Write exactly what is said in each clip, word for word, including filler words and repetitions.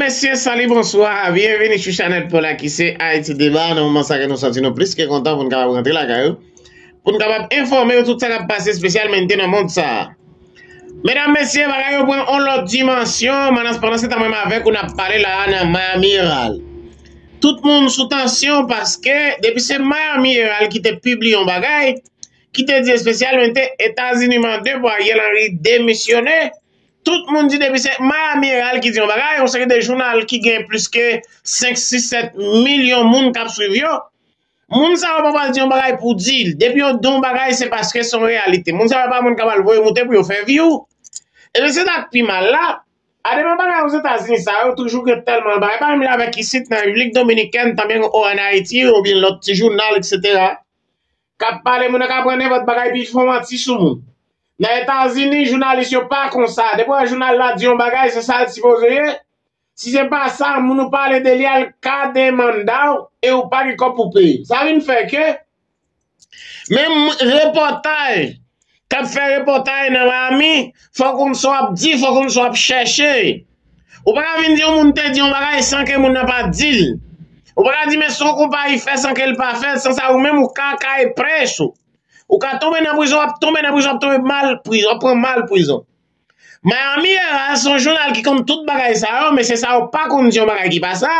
Mesye, salut, bonsoir. Byenvini sou chanèl pa w la ki se Haïti Débat. Nan moman sa ke nou santi nou plis ke kontan pou n kapab rantre lakay ou, pou n kapab enfòme w tout sa k ap pase espesyalmente nan mond sa a. Medam, mesye, bagay yo pran yon lòt dimansyon. Pandan, pandan se tan, mwen menm avèk ou n ap pale la a nan Miami Herald. Tout moun sou tansyon paske depi se Miami Herald ki te pibliye yon bagay, ki te di espesyalmente Etazini mande pou Ariel Henry demisyone. Tout moun di depi se Miami Herald ki di yon bagay, yon seri de jounal ki gen plis ke senk, sis, sèt milyon moun k ap swiv yo. Moun sa yo pa pral di yon bagay pou di l. Depi yo di yon bagay, se paske se yon reyalite. Moun sa yo pa moun k ap al voye moute pou yo fè view. Ebyen, se sa k pi mal la. Ademen bagay Ozetazini sa yo, toujou gen tèlman bagay. Pa menm la avèk isit nan Repiblik Dominikèn, tanbyen o an Ayiti, oubyen lòt ti jounal, etsetera. K ap pale, moun nan ka pran nenpòt bagay, epi fè yon manti sou moun. Nan Etazini, jounalis yo pa konsa. Depi w wè jounal la di yon bagay, se sa l sipoze ye. Si se pa sa, moun ou pale de li a, l ka demande w, e ou pa gen kòb pou peye. Sa vin fè ke menm repòtaj, k ap fè repòtaj nan Miami, fò w konn sa w ap di, fò w konn sa w ap chèche. Ou pa ka vin di yon moun te di yon bagay san ke moun nan pa di l. Ou pa ka di, men se yon konpayi fè san ke l pa fè l, san sa ou menm ou ka kaye près ou. Ou ka tonbe nan prizon, w ap tonbe nan prizon, w ap tonbe mal prizon, w ap pran mal prizon. Miami Herald se yon jounal ki konn tout bagay sa yo, men se sa yo pa konn di yon bagay ki pa sa.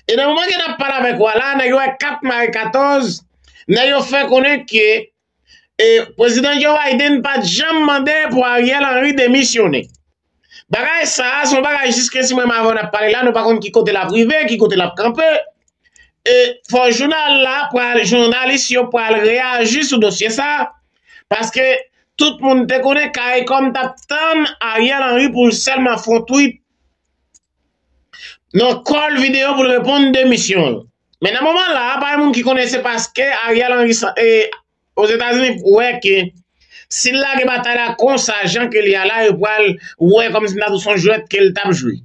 E nan moman ke n ap pale avèk w la, nèg yo wè kat mare katòz, nèg yo fè konnen ke e, Prezidan Joe Biden pa t janm mande pou Ariel Henry demisyone. Bagay sa a, se yon bagay jiske si mwen avè w n ap pale la, nou pa konn ki kote l ap rive, ki kote l ap kanpe. E fò jounal la pral, jounalis yo pral reyaji sou dosye sa a, paske tout moun te konnen CARICOM t ap tann Ariel Henry pou l sèlman fè yon tweet nan kòl videyo pou l reponn demisyon l. Men nan moman la a, pa gen moun ki konnen se paske Ariel Henry sa- e, Ozetazini wè ke si l lage batay la konsa, jan ke l ye a la, yo pral wè kòmsi n ta di se yon jwèt ke l t ap jwe.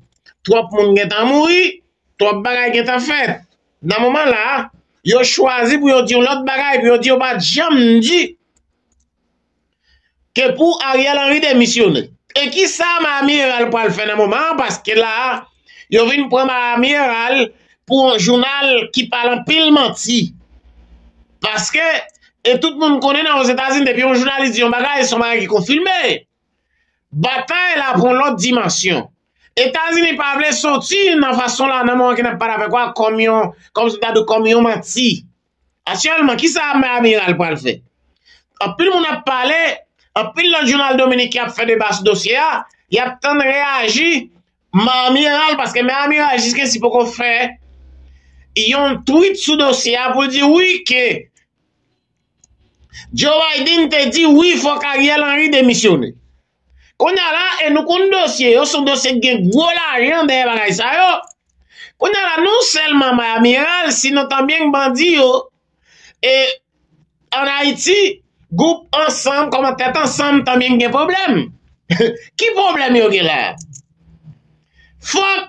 Twòp moun gentan mouri, twòp bagay gentan fèt. Nan moman la a, yo chwazi pou yo di yon lòt bagay, pou yo di yo pa t janm di ke pou Ariel Henry demisyone. E kisa Miami Herald pral fè nan moman an? Paske la a, yo vin pran Miami Herald pou yon jounal ki pale anpil manti. Paske, e tout moun konnen nan Ozetazini, depi yon jounalis di yon bagay, se yon bagay ki konfime. Batay la pran lòt dimansyon. Etazini pa vle soti nan fason la, nan moman ke n ap pale avèk w a, kòm yon, kòm si m ta di w, kòm yon manti. Aktyèlman, kisa Miami Herald pral fè? Anpil moun ap pale, anpil lòt jounal dominiken ap fè deba sou dosye a, y ap tann reyaji Miami Herald, paske Miami Herald jiskaprezan poko fè yon tweet sou dosye a pou l di wi ke Joe Biden te di wi fòk Ariel Henry demisyone. Kounye a la, e nou konn dosye yo, se yon dosye ki gen gwo lajan dèyè bagay sa yo. Kounye a la, non sèlman Miami Herald, sinon tanbyen bandi yo, e ann Ayiti, gwoup Ansanm, kòman Tèt Ansanm, tanbyen gen pwoblèm. Ki pwoblèm yo gen la? Fòk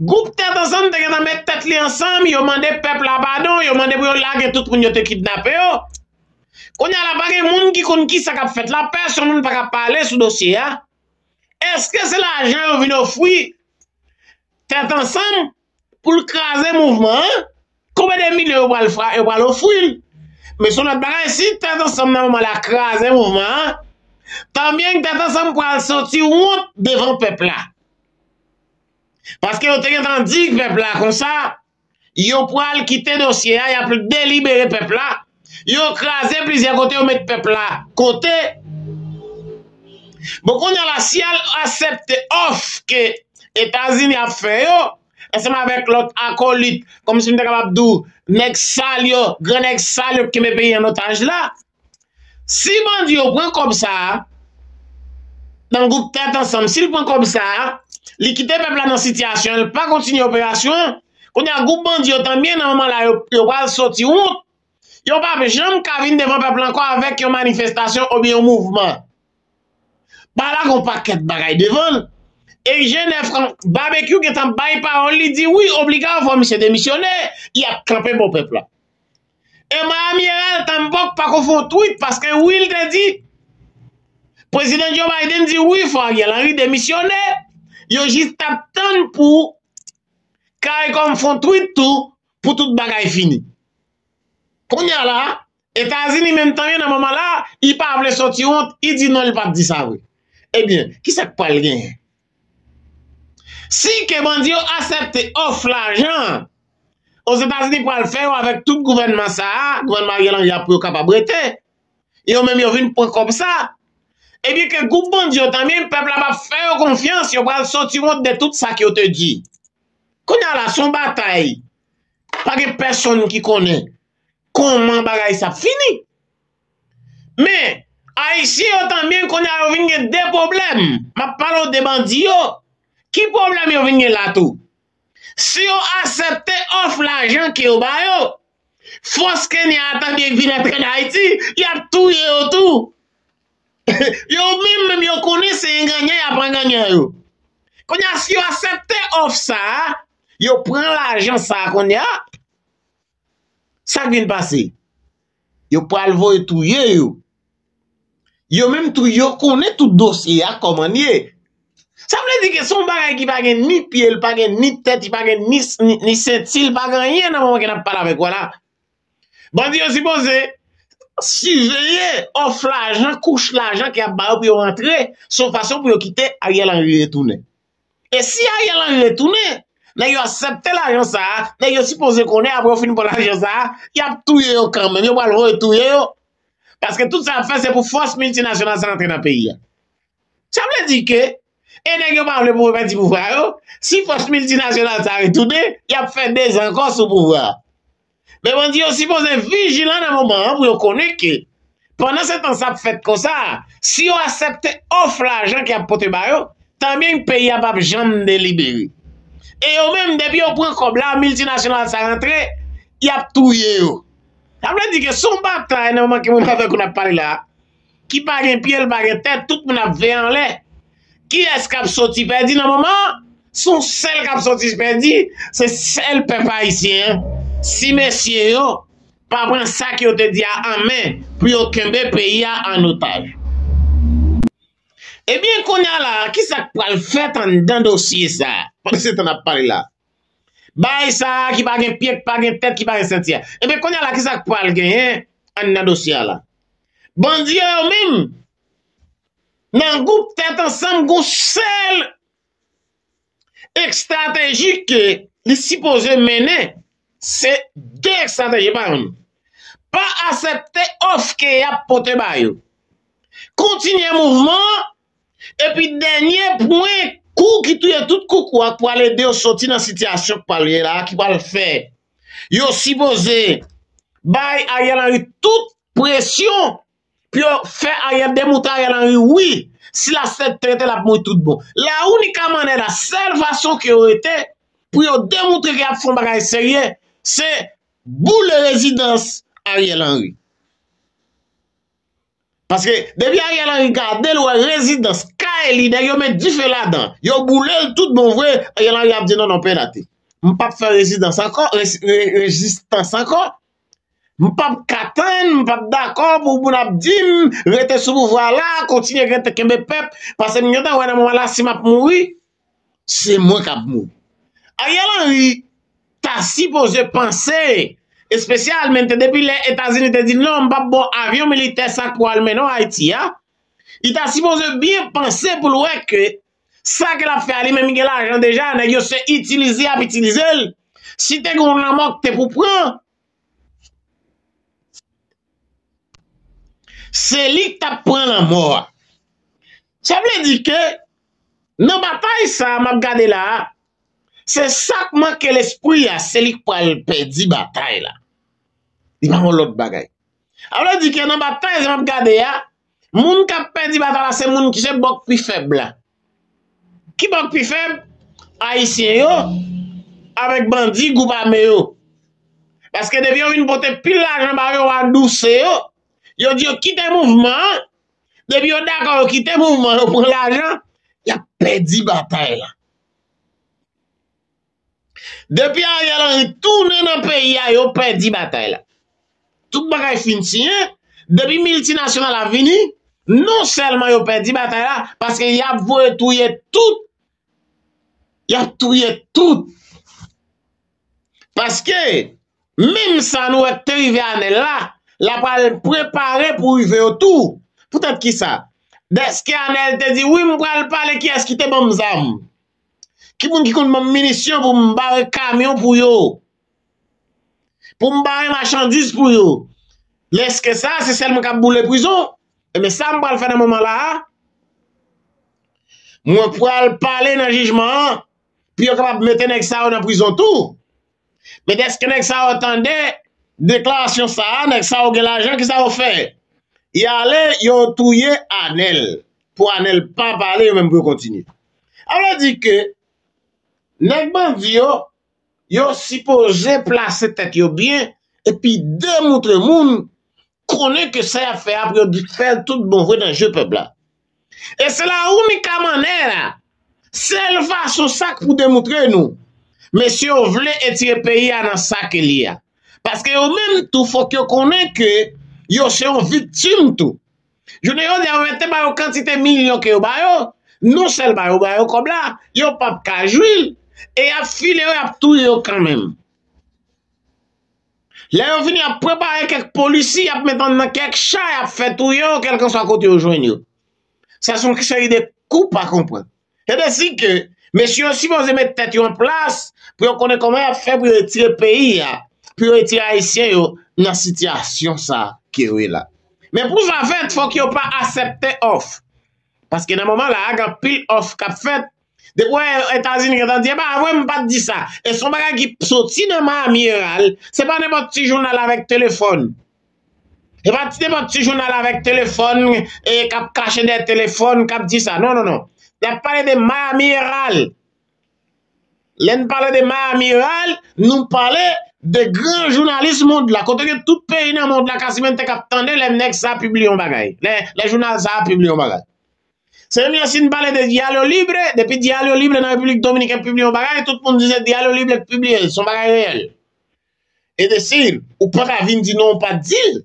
gwoup Tèt Ansanm te gentan met tèt li ansanm, yo mande pèp la padon, yo mande pou yo lage tout moun yo te kidnape yo. Kounye a la, pa gen moun ki konn kisa k ap fèt la, pèsonn moun pa ka pale sou dosye a. Èske se lajan yo vin ofri Tèt Ansanm pou l kraze mouvman an? Konbyen de milyon yo pral fra-, yo pral ofri l? Men se yon lòt bagay, si Tèt Ansanm nan moman la kraze mouvman an, tanbyen Tèt Ansanm pral santi wont devan pèp la. Paske yo te gentan di pèp la konsa, yo pral kite dosye a, y ap delibere pèp la. Yo kraze plizyè kote, yo met pèp la kote. Bon, kounye a la, si y al aksepte òf ke Etazini ap fè yo, ansanm avèk lòt akolit, kòmsi m ta kapab di w, nèg sal yo, gran nèg sal yo ki kenbe peyi an otaj la, si bandi yo pran kòb sa a, nan gwoup Tèt Ansanm, si l pran kòb sa a, li kite pèp la nan sitiyasyon an, li pa kontinye operasyon an, kounye a gwoup bandi yo tanbyen nan moman la, yo, yo pral soti wont. Yo p ap janm ka vin devan pèp la ankò avèk yon manifestasyon oubyen yon mouvman. Pa lage yon pakèt bagay devan l. E G nèf kan Babekyou gentan bay pawòl, li di wi, obliga fò misye demisyone, y ap kanpe bò pèp la. E Miami Herald tanpòk pako fè yon tweet, paske wi, l te di, Prezidan Joe Biden di wi, fò Ariel Henry demisyone. Yo jis t ap tann pou CARICOM fè yon tweet tou, pou tout bagay fini. Kounye a la, Etazini menm tanmen nan moman la, li pa vle sòti wont, li di non, li p ap di sa vre. Ebyen, kisa k pral genyen? Si ke bandi yo aksepte òf lajan, Ozetazini pral fè yo avèk tout gouvènman sa a, gouvènman Ariel Henry a pou yo kapab rete. Yo menm yo vin pran kòb sa. Ebyen ke gwoup bandi yo tanmen, pèp la p ap fè yo konfyans, yo pral sòti wont de tout sa ke yo te di. Kounye a la, se yon batay. Pa gen pèsonn ki konnen kòman bagay sa ap fini. Men, Ayisyen yo tanmen, kounye a yo vin gen de pwoblèm. M ap pale w de bandi yo. Ki pwoblèm yo vin gen la tou? Si yo aksepte òf lajan ke yo ba yo, fòs Kenya a tanmen vin antre nan Ayiti, y ap touye yo tou. Yo menm, menm yo konnen se enganyan y ap enganyan yo. Kounye a, si yo aksepte òf sa a, yo pran lajan sa a kounye a, sa k vin pase? Yo pral voye touye yo. Yo menm tou, yo konnen tout dosye a kòman l ye. Sa vle di ke se yon bagay ki pa gen ni pye, li pa gen ni tèt, li pa gen ni, ni, ni senti, li pa gen anyen nan moman ke n ap pale avèk ou a la. Bandi yo sipoze siveye òf lajan, kouch lajan ke y ap ba yo pou yo rantre, se yon fason pou yo kite Ariel Henry retounen. E si Ariel Henry retounen, nèg yo aksepte lajan sa a, nèg yo sipoze konnen apre yo fin pran lajan sa a, y ap touye yo kanmenm, yo pral voye touye yo. Paske tout sa y ap fè se pou fòs miltinasyonal sa rantre nan peyi a. Sa vle di ke, e nèg yo pa vle pou pèdi pouvwa yo, si fòs miltinasyonal sa retounen, y ap fè de zan ankò sou pouvwa a. Men bandi yo sipoze vijilan nan moman an pou yo konnen ke pandan se tan sa ap fèt konsa, si yo aksepte òf lajan ke y ap pote ba yo, tanbyen peyi a p ap janm delibere. E yo menm, depi yo pran kòb la, miltinasyonal sa rantre, y ap touye yo. Sa vle di ke se yon batay nan moman ke mwen avèk ou n ap pale la, ki pa gen pye, l pa gen tèt, tout moun ap veye anlè. Kiyès k ap soti pèdi nan moman an? Se yon sèl k ap soti pèdi, se sèl pèp ayisyen an. Si mesye yo pa pran sa ke yo te di a an men pou yo kenbe peyi a an otaj. Ebyen, kounye a la, kisa k pral fèt anndan dosye sa a? Pandan se tan n ap pale la. Bagay sa a ki pa gen pye, ki pa gen tèt, ki pa gen senti a. Ebyen, kounye a la, kisa k pral genyen anndan dosye a la? Bandi yo, yo menm, nan gwoup Tèt Ansanm, gon sèl estrateji ke li sipoze mennen, se de estrateji, pa youn. Pa aksepte òf ke y ap pote ba yo. Kontinye mouvman an, epi dènye pwen, kou ki touye tout koukou a, k pral ede yo soti nan sitiyasyon k pral ye la, ki pral fè yo sipoze bay Ariel Henry tout presyon pou yo fè Ariel, demoutre Ariel Henry, wi, si l aksepte rete, l ap mouri tout bon. La única manera, sèl fason ke yo rete, pou yo demoutre ke y ap fè yon bagay serye, se boule rezidans Ariel Henry. Paske depi Ariel Henry gade l, wè rezidans kay li, nèg yo met dife ladan, yo boule l tout bon vre, Ariel Henry ap di non, non, pa rate. M p ap fè rezidans ankò, rezi-, re-, rezistans ankò. M p ap ka tann, m p ap dakò pou moun ap di m rete sou pouvwa la, kontinye rete kenbe pèp, paske m gentan wè nan moman la, si m ap mouri, se mwen k ap mouri. Ariel Henry ta sipoze panse, espesyalman depi lè Etazini te di non, m p ap ba w avyon militè sa k pral mennen w Ayiti a, li ta sipoze byen panse pou l wè ke sa ke l ap fè a, li menm li gen lajan deja, nèg yo se itilize y ap itilize l. Si te gen yon lanmò k te pou pran, se li k t ap pran lanmò a. Sa vle di ke nan batay sa a m ap gade la a, se sa k manke lespri a, se li k pral pèdi batay la. Li pa yon lòt bagay. Sa vle di ke nan batay sa a m ap gade a, moun k ap pèdi batay la, se moun ki se bò k pi fèb la. Ki bò k pi fèb? Ayisyen yo, avèk bandi, gwoup ame yo. Paske depi yo vin pote pil lajan ba yo, yo adouse yo, yo di yo kite mouvman an, depi yo dakò yo kite mouvman, yo pran lajan, y ap pèdi batay la. Depi Ariel Henry tounen nan peyi a, yo pèdi batay la. Tout bagay fin siyen, depi miltinasyonal la vini, non sèlman yo pèdi batay la, paske y ap voye touye tout Y ap touye tout. Paske, menm sa nou wè k te rive Anèl la, l ap al prepare pou rive yo tou. Poutèt ki sa? Dèske Anèl te di, wi, m pral pale kiyès ki te ban m zam. Ki moun ki konn ban m minisyon pou m bare kamyon pou yo? Pou m bare machandiz pou yo? Lèske sa, se sèl mwen k ap boule prizon? Ebyen, sa m pral fè nan moman la a, mwen pral pale nan jijman an, pou yo kapab mete nèg sa yo nan prizon tou. Men dèske nèg sa yo tande deklarasyon sa a, nèg sa yo gen lajan, ki sa yo fè? Y ale, yo touye Anèl. Pou Anèl pa pale, yo menm pou yo kontinye. Sa vle di ke nèg bandi yo, yo sipoze plase tèt yo byen, epi demoutre moun konnen ke sa y ap fè a pou yo fè l tout bon vre nan je pèp la. E se la inik mannè la, sèl fason sa k pou demoutre nou, mesye yo vle etire peyi a nan sa ke l ye a. Paske yo menm tou fòk yo konnen ke yo se yon viktim tou. Jounen jodi a, yo mete ba yo kantite milyon ke yo ba yo, nou sèl ba yo, ba yo kòb la, yo p ap ka jwi l, e y ap file yo, y ap touye yo kanmenm. Lè yo vini, y ap prepare kèk polisi, y ap mete nan kèk cha, y ap fè touye yo, kèlkanswa kote yo jwenn yo. Sa se yon seri de kou pa konprann. Se de si ke mesye yo sipoze met tèt yo an plas pou yo konnen kòman y ap fè pou yo retire peyi a, pou yo retire Ayisyen yo nan sitiyasyon sa ke yo ye la. Men pou sa fèt, fòk yo pa aksepte òf. Paske nan moman la a, gen anpil òf k ap fèt. Depi w wè Etazini gentan di, e pa vre, m pa t di sa. E se yon bagay ki soti nan Miami Herald. Se pa nenpòt ti jounal avèk telefòn. E pa ti nenpòt ti jounal avèk telefòn, e k ap kache dèyè telefòn, k ap di sa. Non, non, non. N ap pale de Miami Herald. Lè n pale de Miami Herald, nou pale de gran jounalis mond la. Kote gen tout peyi nan mond la, kaziman te k ap tande lè nèg sa pibliye yon bagay. Lè, lè jounal sa pibliye yon bagay. Se menm jan si n pale de Diario Libre, depi Diario Libre nan Repiblik Dominikèn pibliye yon bagay, tout moun di se Diario Libre k pibliye l, se yon bagay reyèl. E de si ou pa ka vin di non, ou pa t di l.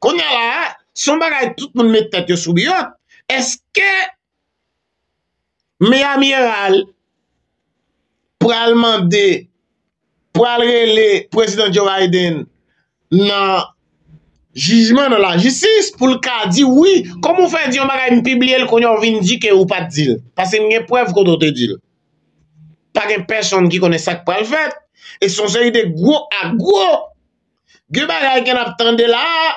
Kounye a la a, se yon bagay tout moun met tèt yo sou biyòt. Èske Miami Herald pral mande, pral rele Prezidan Joe Biden nan jijman, nan lajistis, pou l ka di wi? Kòman w fè di yon bagay, m pibliye l, kounye a w vin di ke ou pa t di l? Paske m gen prèv kote w te di l. Pa gen pèsonn ki konnen sa k pral fèt. E se yon seri de gwo ak gwo gen bagay ke n ap tande la a,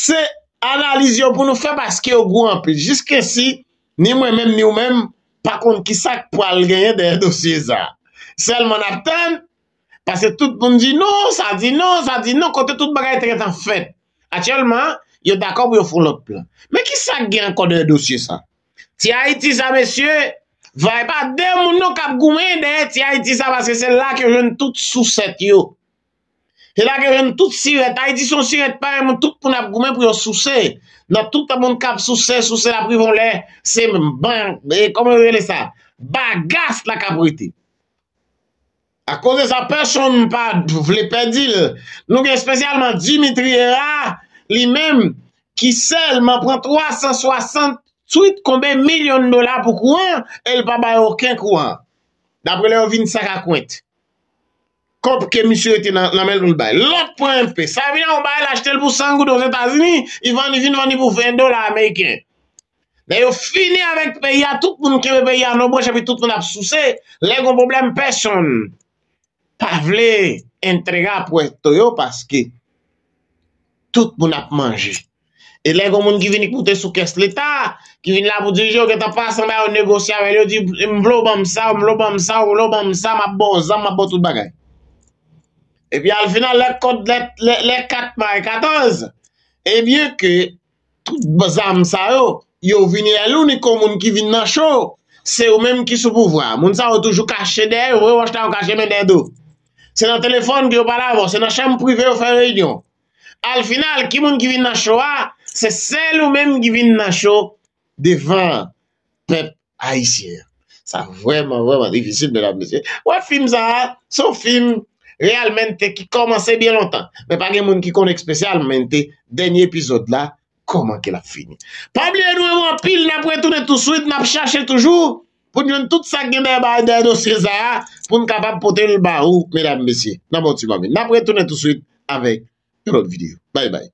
se analiz yo pou nou fè paske yo gwo anpil. Jiskaske ni mwen menm, ni ou menm, pa konn ki sa k pral genyen dèyè dosye sa a. Sèlman n ap tann, paske tout moun di non, sa di non, sa di non, kote tout bagay te gentan fèt. Aktyèlman, yo dakò pou yo fè yon lòt plan. Men ki sa k gen ankò dèyè dosye sa a? Ti Ayiti sa, mesye, va, e pa de moun non k ap goumen dèyè Ti Ayiti sa, paske se la ke yo jwenn tout sousèt yo. Se la ke yo jwenn tout sirèt. Ayiti se yon sirèt parèy moun, tout moun ap goumen pou yo souse. Nan tout moun k ap souse, souse l ap rive yon lè, se ban, e, kòman yo rele sa? Bagas la k ap rete. Akoz de sa, pèsonn pa vle pèdi l. Nou gen espesyalman Dimitri Hérard, li menm, ki sèlman pran twa san swasant twit konbe milyon dola pou kouran, e l pa bay okenn kouran. Dapre lè yo vin sak a kwent. Kòb ke misye rete nan, nan men l pou l bay. Lòt pran enpe. Sa vin yon bagay, l achte l pou san goud Ozetazini, li vann, li vin vann li pou ven dola ameriken. Lè yo fini avèk peyi a, tout moun kenbe peyi a nan branch, epi tout moun ap souse. Lè gon pwoblèm, pèsonn pa vle entrega puesto yo, paske tout moun ap manje. E lè gon moun ki vin, ki moute sou kès leta, ki vin la pou dirije, yo gentan pase anba yo, negosye avè l, yo di, m vle w ban m sa, m vle w ban m sa, m vle w ban m sa, m ap ba w zam, m ap ba w tout bagay. Epi al final, lè kòd, lè, lè, lè kat mare katòz, ebyen ke tout zam sa yo, yo vini, lè l inik yon moun ki vin nan cho, se ou menm ki sou pouvwa. Moun sa yo toujou kache dèyè, yo voye wòch la, yo kache men dèyè do. Se nan telefòn ke yo pale avè w, se nan chanm prive yo fè reyinyon. Al final, ki moun ki vin nan cho a? Se sèl ou menm ki vin nan cho devan pèp ayisyen an. Sa vrèman, vrèman difisil, medam, mesye. Wè, fim sa a, se yon fim realmente ki kòmanse byen lontan. Men pa gen moun ki konn espesyalmente dènye epizòd la, kòman ke l ap fini. Pa bliye, nou renmen w anpil, n ap retounen touswit, n ap chache toujou pou n jwenn tout sa k gen dèyè, dèyè dosye sa a, pou n kapab pote l ba ou, medam, mesye, nan bon ti manmi. N ap retounen touswit avèk yon lòt videyo. Bay bay.